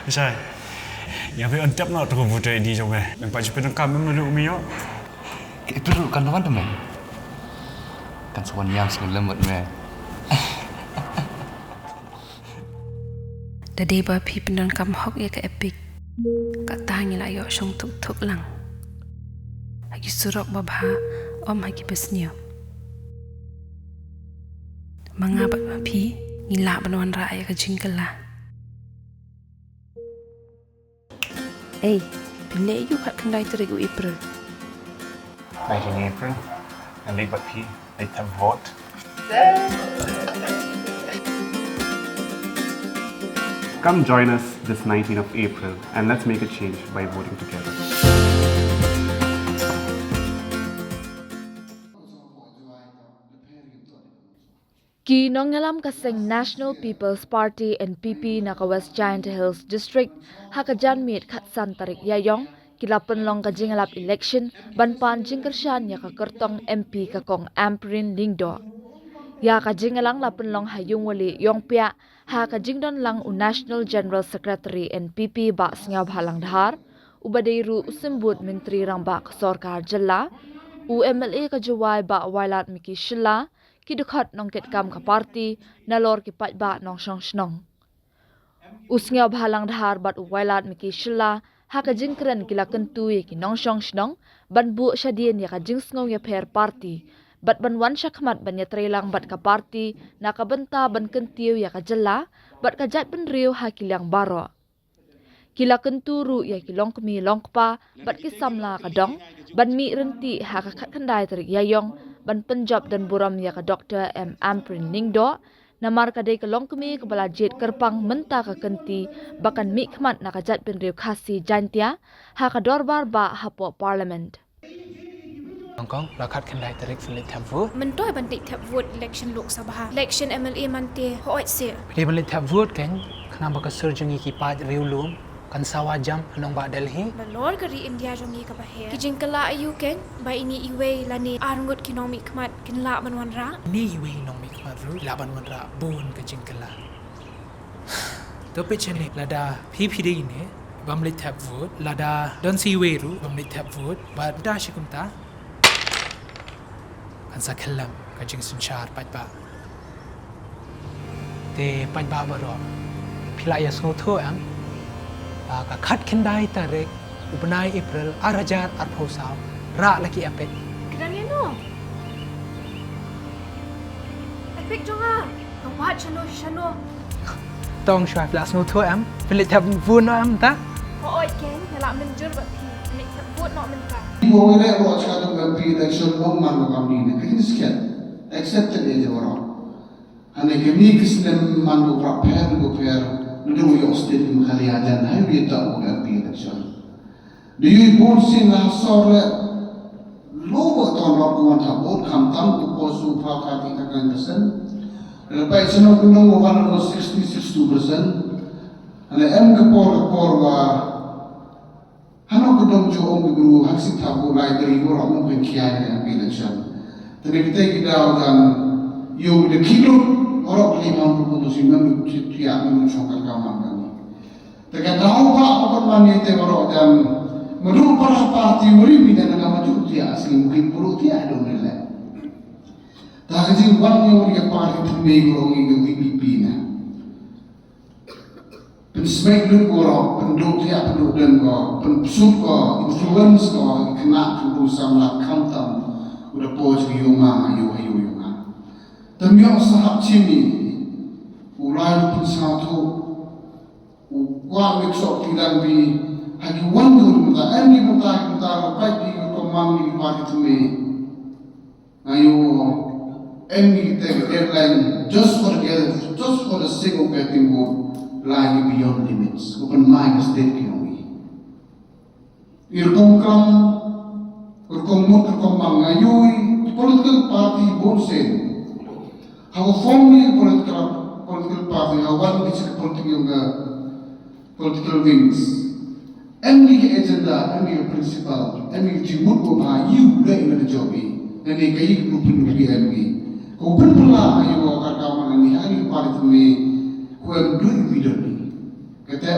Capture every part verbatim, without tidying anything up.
Shai. Ïa phi on tap noh tu ko voter I D jong me. Nang pat ju pyndonkam em naduh u mi ïoh. Ïa phi ruh kan wan te me. Kan sa wan ïam sngewlem bad me. Da dei ba phi pyndonkam hok ïa ka Epic. Kata ngi la ïoh shong thuk thuk lang. Ha ki surok ba bha, ym ha ki ba sniew. Ma nga bad ma phi, ngi lah ban wanrah ïa ka jingkylla. Ei, phin leh aiu khatkhyndai tarik u April? Khatkhyndai April, nga leit bad phi, leit thep vote. Come join us this nineteenth of April and let's make a change by voting together. Ki nongïalam ka seng National People's Party, N P P, na ka West Jaintia Hills District, ha ka janmiet khatsan tarik Ïaïong, ki la pynlong ka jingïalap election ban pan jingkyrshan ïa ka kyrtong M P ka Kong Ampareen Lyngdoh. Ïa ka jingïalang la pynlong ha Ïungwalieh Ïongpiah, ha ka jingdon lang u National General Secretary N P P Bah Sniawbhalang Dhar, uba dei ruh u Symbud Myntri Rangbah ka Sorkar Jylla, u M L A ka Jowai Bah Wailadmiki Shylla, ki dkhot nongkitkam ka party, nalor ki paidbah nongshong shnong. U Sniawbhalang Dhar bad u Wailadmiki Shylla, ha ka jingkren ki la kyntu ïa ki nongshong shnong ban buh shadien ïa ka jingsngew ïapher party, bad ban wan shakhmat ban ïatreilang bad ka party na ka bynta ban kyntiew ïa ka jylla bad ka jaitbynriew ha ki liang baroh. Ki la kyntu ruh ïa ki longkmie longkpa bad ki samla ka dong ban mih ryntih ha ka khatkhyndai tarik Ïaïong ban pynjop don burom ïa ka Doktor M Ampareen Lyngdoh, namar ka dei ka longkmie kaba la jied kyrpang mynta ka kynti ba kan mihkhmat na ka jaitbynriew Khasi Jaintia ha ka dorbar bah hapoh Parliament. Hong Kong, la khatkhyndai tarik phin leit thep vote. Mynta ban leit thep vote election Lok Sabha, election M L A man te, hooid se. Phi dei ban leit thep vote kein, khnang ba ka sur jong ngi ki paid riewlum kan sawa jam ha nongbah Delhi. Nalor ka ri India jong ngi kaba her, ki jingkylla aiu kein ba ine iwei lane arngut ki nongmihkhmat kin lah ban wanrah? Ine iwei i nongmihkhmat ruh i lah ban wanrah bun ka jingkylla. To peit shane, lada phi phi dei ine bym leit thep vote, lada don sa iwei ruh bym leit thep vote, bad mynta shi kumta kan sa khyllem ka jingsynshar paidbah. Te paidbah baroh, phi la ïa sngewthuh em ba ka khatkhyndai tarik u bnai April ar hajar arphew saw rah la ki Epic. Kdang ïano Epic jong nga? Ka wad shano shano. Tong shuwa, phi la sngewthuh em? Phin leit thep vote noh em mynta? Hooid kein, nga la mynjur bad phi. Phin leit thep vote noh mynta. Ki bym leit vote sha ka M P election, ym man ka kamni ne. Ka jingsngewsih. Accepted ïa jong baroh. Hangne kane ka snem man ko pyrshah pher ko pher, naduh ïoh state Meghalaya jan, ha ïa u ïa ta ko M P election. Dei ïa u bun sien la ha sor leh, lo ba ton rap ko wan thap vote, khamtam ko post u pha ka ti ka kan percent. Leh pai sien ko nong ko wan ko sixty, sixty-two percent. Leh em ka por ka por wa Hano ka dong jong u guru ha ka sitha bu lai dei waroh um pynkhia ïa ka election. Te na kita ki daw kan ïoh da ki lut waroh ki lim hangtu tu si mem ki thiah mem shong ka ka man kani. Te ka daw ba ka man ïa te waroh kan madu para party mari mi dan ka maju thiah si mungkin buru thiah dong ni leh. Ta ka jingwan ïa ka party thymmai waroh ngi ka V P P na. Pynsmit lut ko, pynduh thiah pynduh don ko, pynpsut ko, influence ko, ki khynnah ki briew samla khamtam, u da poi ki ïoh ma, ïoh, ïoh, ïoh ma. Te ym ïoh sahap chini, u lai u pynsngewthuh, u kwah mih sok ti dang bi, ha ki wan ko mynta, em ni mynta, ki mynta, ko pait di ko command ni ki party thymmai. Nga ïoh em ngi te deadline just for the, just for the sake of getting vote, la ngi beyond limits. Ko pynmai ka state ki ong ngi. I rukom kam, rukom mut, rukom mang nga ïoh i political party bun sien. Ha ko form ni political, political party, ha wan ki political, political wings. Em ngi ki agenda, em ngi ki principle, em ngi ki jingmut ko ba ïu leh ïa ka jong ngi. Ngi ka ïu ki pynduh em ngi. Ko pynpylla ïa ka kam ngi ha ngi ki party ngi ko em duh ïa ki don ngi. Kata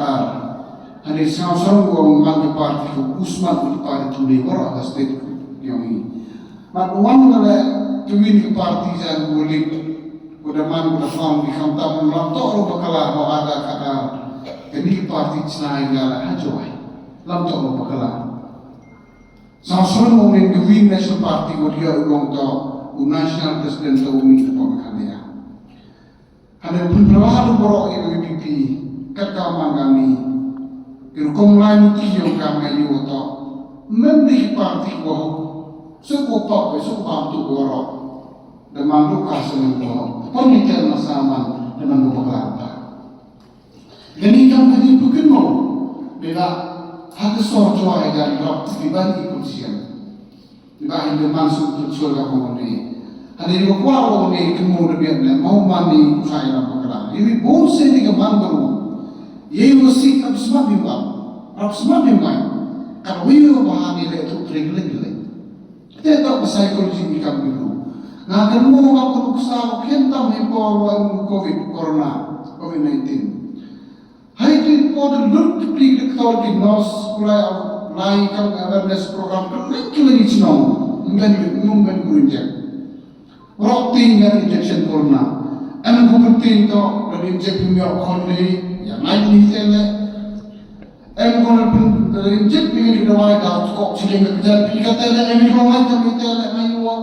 ar. Hynrei sngewsarong ko ong man ka party ko u smat u party tynrai baroh ha ka state ko yong i. Mat wan ka leh ka win ka party jan ko lip ko da man ko da found ki khamtam lam to ro bakala ho ar ka ar. Kani ka party chnai ga la ha joi lam to ro bakala. Sngewsarong ong ka win National Party ko dia u long to u National President to u mi to pom khan ya. Hynrei pynpra ha u baroh ïa ka V P P kat ka man ka ni. Ki rukom lai ni ki yong ka ngai yu to. Mem di party ko. Su ko pop su bam tu ko ro. Da man ru ka su men ko. Pon ni tel masa man da man ko bakla ta. Gani kam ka di pukin mo. Bela ha ka so jwa ïa ka rap ti ban i kusian. Iba in de man su tu chua ka mo ne. Hadi iba kwa mo ne kemo de biat ne mau man ni sa ila bakala. Iwi bon se ni ka man baru. Ye iwa si rap smat ni ba. Rap smat ni ba. Ka wi iwa ba ni le tu tri le le. Te to ka psychology ni kam biru. Nga kan mo ka ko sa ko ken tam ni po wa covid corona, covid nineteen. Hai tu po de lut ki pli de ktor ki nos kulai au lai kam awareness program ke lek ki lagi chnong. Mben mben ku injek. Rok ting ngan injection corona. Em ku penting to dan injek mi ok kon ni ya ngai ni tele. Em ku injek mi ni dawai da ko chileng ke jan pi ka tele em ko ngai ka mi tele ngai wo.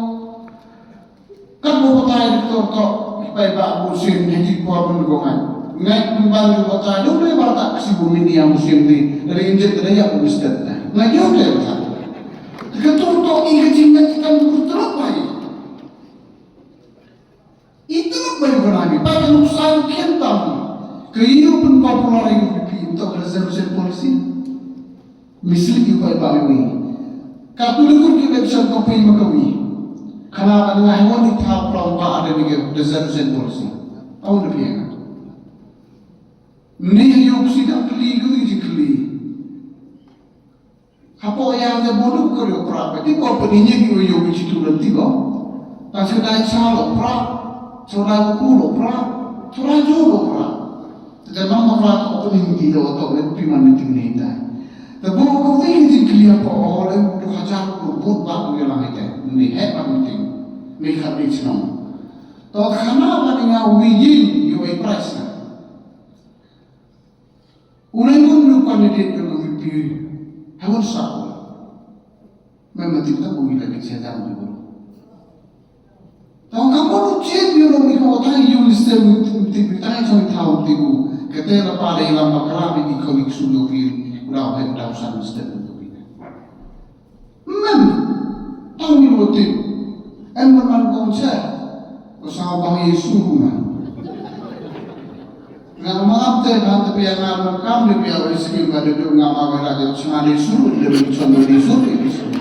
Kan mo batai doktor to, ipai ba musim ni ji por mun ko ngai. Ngai pun ban ko batai do le ba ta si bu mini yang musim ni. Dari injek dari yang musim ni. Ngai yo le ta. Ka tur to i ka jing ngai kan ko teruk bai. Itu bai ko ngai pa kan usai kian tam. Ke iyo pun popular yang pipi untuk reservation policy. Mislead ïa u paidbah ïa u. Ka tu lukut ki election campaign ma ka wi. Khana ba nga hynrei ni thaw plang ba ada ni ke reservation policy. Au da pia. Ni ïa u si ka kli ku ni ji kli. Hapo ïa da bodu ko ri pra ba ti ko pa ni ni ïa u ji tu dan ti ko. Pas ka dai cha lo pra. Chora ku lo pra. Chora ju lo pra. Te ka nang ka pra ko opening ti da wa to le pi man meeting ni ta. Te bo ko ti ni ti clear ko o le ko ha cha ko bo ba ko ya la ni te. Ni he ba meeting. Ni kha ni chnong. To khana ba ni nga wi yin yu ai price na. U le ngun lu candidate ko wi pi. Ha won sa ko. Mem ma tip ta bu ila dik setan tu bu. Tong ka bu chen yu lo mi ko ta yu ni se mu tip ta chong ta u ti bu. Ka te la pa le la ma kra bi ko ni su lo bi. Ku da he da san step tu bi. Mem. Tong ni lo tip. Em man man ko che. Ko sa ba Yesu ma. Nga ma ap te ban te pia nga ma kam de pia oi skim ba de du nga ma wa de chma de suru de chon de suru de suru.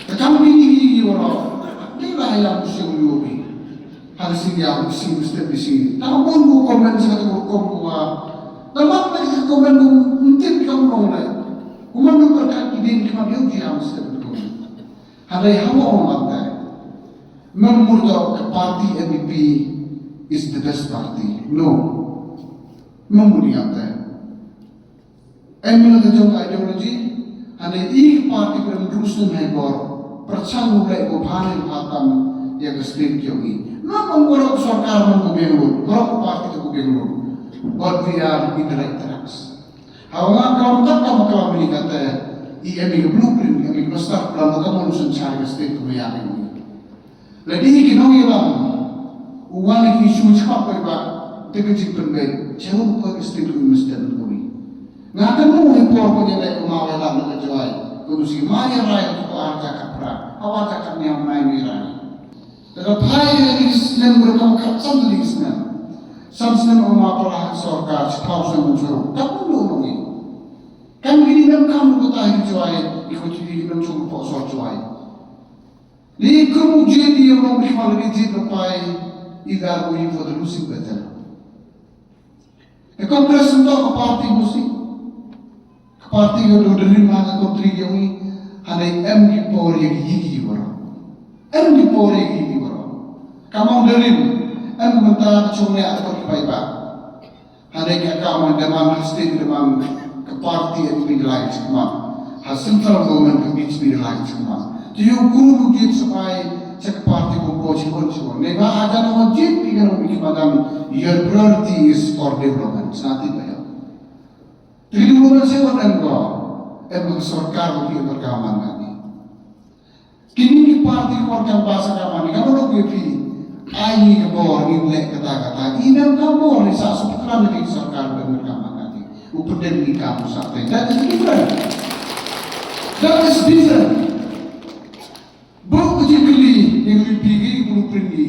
Te kam ni ni ni woro. Ni la ya musim yobi. Hal si ya musim step di si. Ta bon bu comment sa ko kom ko wa. Ta mat pe comment bu mtin kam no le. Kuma no berkat idin kuma yobi ya musim ko. Hynrei hawa ong ap dei. Mem mut ka party N P P is the best party. No. Mem mut ïa dei. Em mut ka jong ka ideology. Hynrei i ka party ka rus nym hai bor. Perchang u leh ko bhane ko hatam ïa ka state jong i. Mem mut ko sorkar mem ko biang lut. Ko party ko biang lut. But we are in the right tracks. Haba nga klam kat ka ma klam ïa kata, i em ïa ka blueprint, i em ïa ka master plan, ka mon synshar ka state ka ma ïa ka ïa. Lada ki nongïalam u wan ki shu chap ka ba te ka jingpynbeit, jong ka state ka ma state ka wi. Nga kynmaw i por ko ïa leh u ma ïalam na ka Jowai, ko nu si ma ïa rai ko ar ja ka pra, awar ja ka niam nai ni rai. Te ka phai ïa ki snem ko ka ka san li snem. San snem u ma pala ha sorkar, chiphaw snem u jong. Ka pun lo ngi. Kam ki ni mem kam ko ta hi Jowai, i ko ti ki mem chung ko sor Jowai. Ni kum u jin ïa u long ni khwan ni jin ka pai, i dar u i for the losing battle. Ka Congress nto ka party musi. Ka party ka dang deri ma ka country ïa u i. Hane em ki por ïa ki ïa ki waro. Em ki por ïa ki ïa ki waro. Ka mong deri em mynta ka chung ne a ka pai ba. Hane ka ka man da man ha state da man ka party em bi lai chikma. Ha central government ka bi bi lai chikma. Ti yu kuru ki sabai sa ka party ko ko chikon chikon. Ne ba ada na wajib ki kan ki madan your priority is for development. Sa ti ba ya. Ti development se wan em ko. Em ko sorkar ko ki berkaman kan ni. Kini ki party ko kan ba sa ka man ni ka mo ko ki. Ai ni ka bor ni le kata kata. Ina ka bor ni sa su putran ni sorkar berkaman kan ni. Upendem ni ka mo sa te. That is different. That is different. Bok ka jingkylli ïa ka U P ki blueprint ki.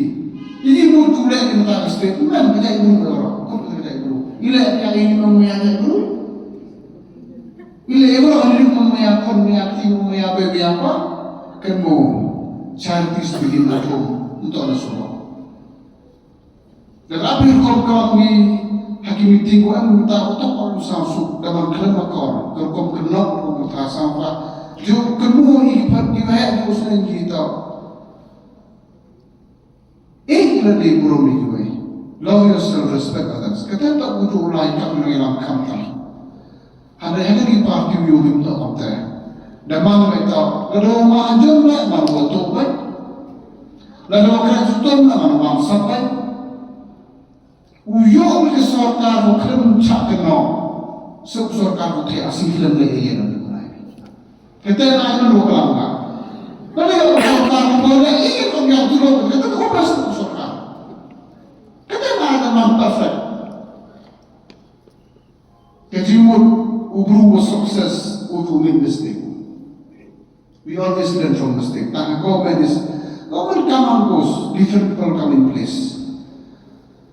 Ïa ki blueprint ki mynta ka state, man ka jait blueprint ka ro. Kut ka jait blueprint. Ila ïa ïa ki maya jait blueprint. Ila ïa blueprint ki maya kon maya ti maya be maya pa. Kan mo charities begin at home. Nto na suro. Da ka phi rukom ka ngi ha ki meeting ko em ta ko tok ko sa su da ban khlem akor ka rukom ka nok ko ta sa pa. Jo ka mu i pat i wa ju sen ji ta. Eh la de bro mi ju. Love yourself, respect others. Ka ta ta ku ju lai ka ngi lam kam ta. Hynrei hynrei ki party u ïoh rim to kamte. Da man me to. Lada u ma anjur me man u to me. Lada u kra jutom me man u ma sap me. U ïoh me ki sorkar u khlem chak ke no. Suk sorkar u te asi khlem le ye na ni kunai. Kete na ai man u klam ka. Lada u sorkar u le ye ko ngiam tu lo kete ko bas sorkar. Kete na ai man perfect. Ka jingmut u bru u success u tu min mistake. We always learn from mistake. Tang government is government come and goes, different people come in place.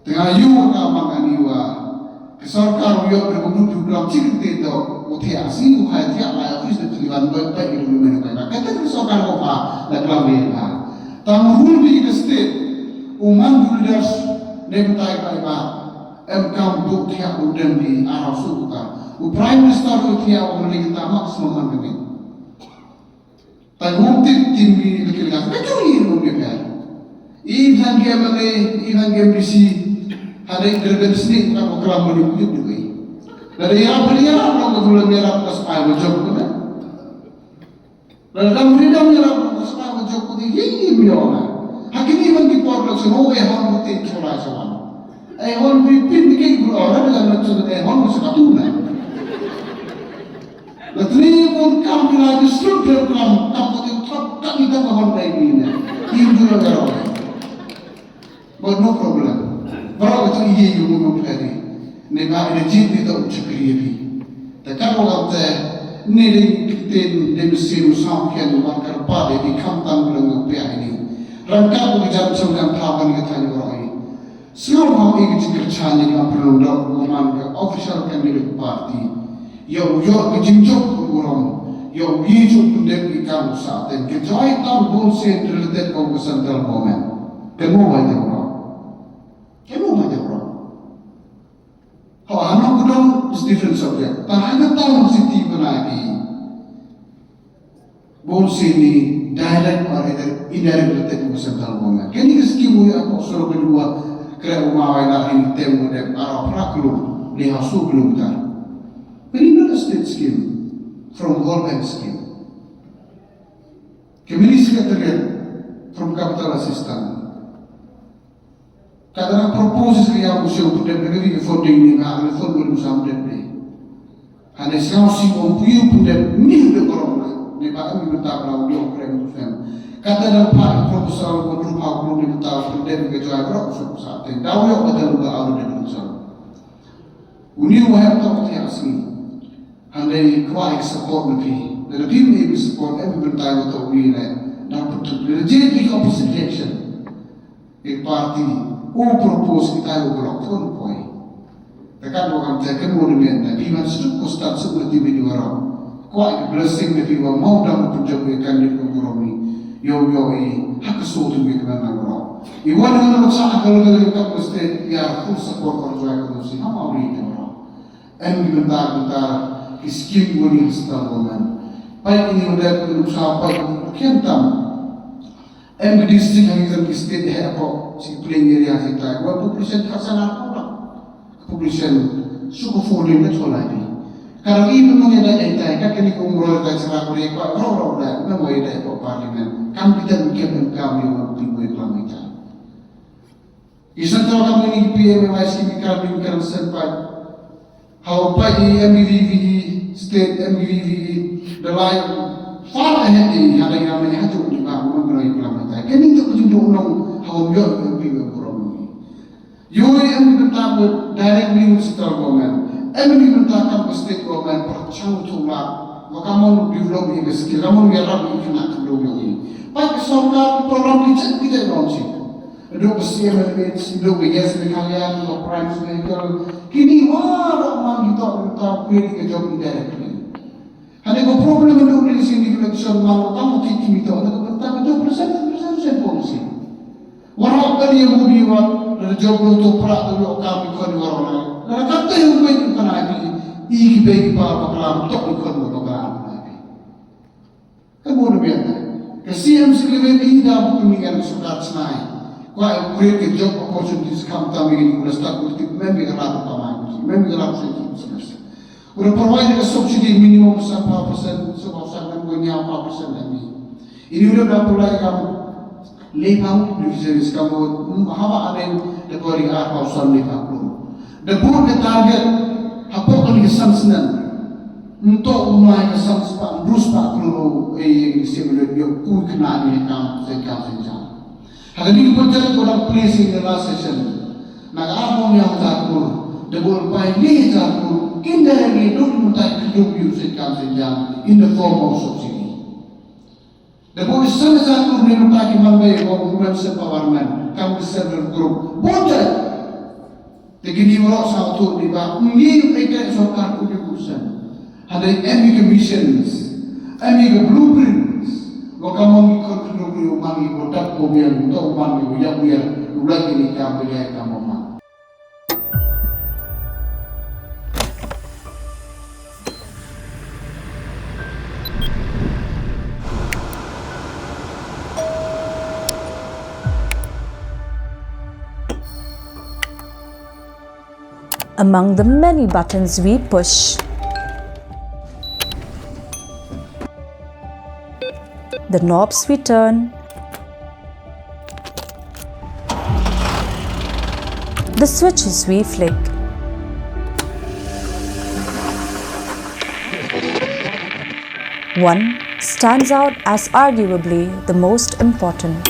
Tengah yu ka mang ani wa ka sorkar u yok ber kumdu tu kelam chik te do u thia si u khai thia lai office de tuan bai bai ni men bai. Kata ka sorkar ko pa la kelam ni ha. Tang rule di ka state u man du leaders ne tai bai ba. Em kam duk thiah u dem di arau su ka. U Prime Minister u thiah u meli kita maximum man kami. Tang hum tip tim ni lekil ka. Ka jong i lu ni pher. I tang ke M L A, i tang ke M D C. Hade derben sini ka ko kelam meli kujut juga i. Dari arau beli arau lo ka bulan merah ka sepai macam tu kan. Lada dang ri dang ïarap ko sa ko jok ko di hi hi mi ong. Ha kini ban ki por lak seno e hon ko tin chola sa wan. E hon pi pin di ki bro ora da na chun e hon ko sa ka tu na. La tri mon kam ki la di sut de kam kam ko di top kam ni kam hon dai ni na. Indu la garo. But no problem. Baroh kata i ïa ïa u nongpynïaid. Ne ba ïa jied ïa u shakri ïa phi. Te katba ong te ne dei ktien dei mynsiem u sngewkhia u wan kyrpad ïa phi khamtam ba la ngi pynïaid ïa ni. Ryngkat bad ka jam shong jam thaw ban ïa ka thaiñ baroh ïa. Sngewbha ïa ka jingkyrshan ïa ka pynlong doh ba man ka official candidate party. Ïa u ïoh ka jingjop ka burom, ïa u ïa jop pyndep ïa ka u sah ten ka jai tam bun sien related ka u central government. Ka mo bai te bro. Ka mo bai te bro. Ho, hano kudong is different subject. Ta hano town city bana ki. Bun sini direct or either indirect related to central government. Kani ka scheme u ïa ko sura kedua kre u mawai na ini tem u dep arah pra kilo, ni hasu kilometer. Kani not a state scheme from World Bank scheme. Kemini secretariat from capital assistance. Ka dang propose ka ïa u shu pyndet ka ri funding ni ka le fund u sam det ni. Hane sngewsih u pyndet ni de korona. Ni ba mi mynta ka u ïoh krem u sem. Ka dang pa proposal ko dru pa ko ni mynta pyndet ka joi bro u sa te. Daw ïoh ka dang ba au de proposal. Uni u hem tok te asngi. Hynrei kwah ïa ka support na phi. Lada phim ïoh ka support, em, mynta nga tok wi ne. Nang pyntuk lada jied ïa ka opposite direction. Ïa ka party u propose kita ïa u block, te un poi. Te katba kam te, ka mut ne, na phi ban sduk ko stad suk na T V di waroh. Kwah ïa ka blessing na phi ba mo dang pynjop ïa ka candidate ko koromi. Ïoh ïoh i ha ka sut ïa ka nang waroh. I wan nang sa ha ka level ka state ïa full support ko joi ko si ha ma wi te waroh. Em, ki bynta bynta ki skim wani hospital government. Peit ïa kine ki dep ki nuksa, peit ki khian tam. Em, ki district ha ki state ha pok si plain area si tai. Wa population ka sana ko. Population suku fully na chola di. Ka ri pun ngi da dei tai, ka kini ko umroi da chara ko ri ko ro ro da, na mo da ko parliament. Kam kita mungkin kam ni wan pi mo iklam ita. I central ka muni P M A Y C mi kram mi kram sen pait. Hau pait i M V V E, state M V V E, da lai far ahead i hada i ramai ha juk ni ba mo ngi rai klam tai. Kini tu ku jingduk nong hau yo M P we kurom ni. Yo i M P ta directly with central government. M P ta kam state government per chang tu la. Wa ka mon develop i ke skill, ka mon ya rap i kena tu lo yo i. Pait sorkar program ki chet ki chet non si. Duk ka C M F H, duk ka Yes Meghalaya, duk ka Prime Minister, kini waroh man kita, kita create ka job indirectly. Hynrei ka problem duk ni sini ka election man ka mesti kimi to, na ka bynta ka job percent, percent, percent policy. Waroh kali yang budi wat, na job lo to pra to lo kami kon waroh na. Na kata yang baik bukan lagi, i ki baik pa pa kelam tok bukan bukan lagi. Ka bun biang. Ka C M C eleven i da bu ni kan sorkar chnai. Kwa create ka job opportunities kam tam ni ku start ku tip mem ni ka rat ka ma ku mem ni ka rat se ki business. Ku provide ka subsidy minimum sa pa percent, sa pa percent, mem ku nya pa percent ni. Ini udah da pulai kam le pa mu beneficiaries kam mu haba aden da pori a pa percent le pa ku. Da bu ka target hapoh ka ni san senen. Nto umai ka san spah, hynriew spah klur, eh, sim le dio ku kena ni kam se kam se jam. Hada ni pun jat ko dang place in the last session. Na ka arhong yang jakur, da bol pai ni jakur, kinda ni dun mutai kidum yu se kam se jam in the form of subsidy. Da bun san sa tu ni mynta ki man bai ko women's empowerment, kam ki self help group. Bun jait. Te kini waroh sa tu ni ba ngi ai ka sorkar ku ni ku sen. Hada em ki missions, em ki blueprints. Wa kam ki kon ku ni man ki ko tak ko biang, to man ki ko yak biang, u lagi ni kam biang kam man. Among the many buttons we push, the knobs we turn, the switches we flick. One stands out as arguably the most important.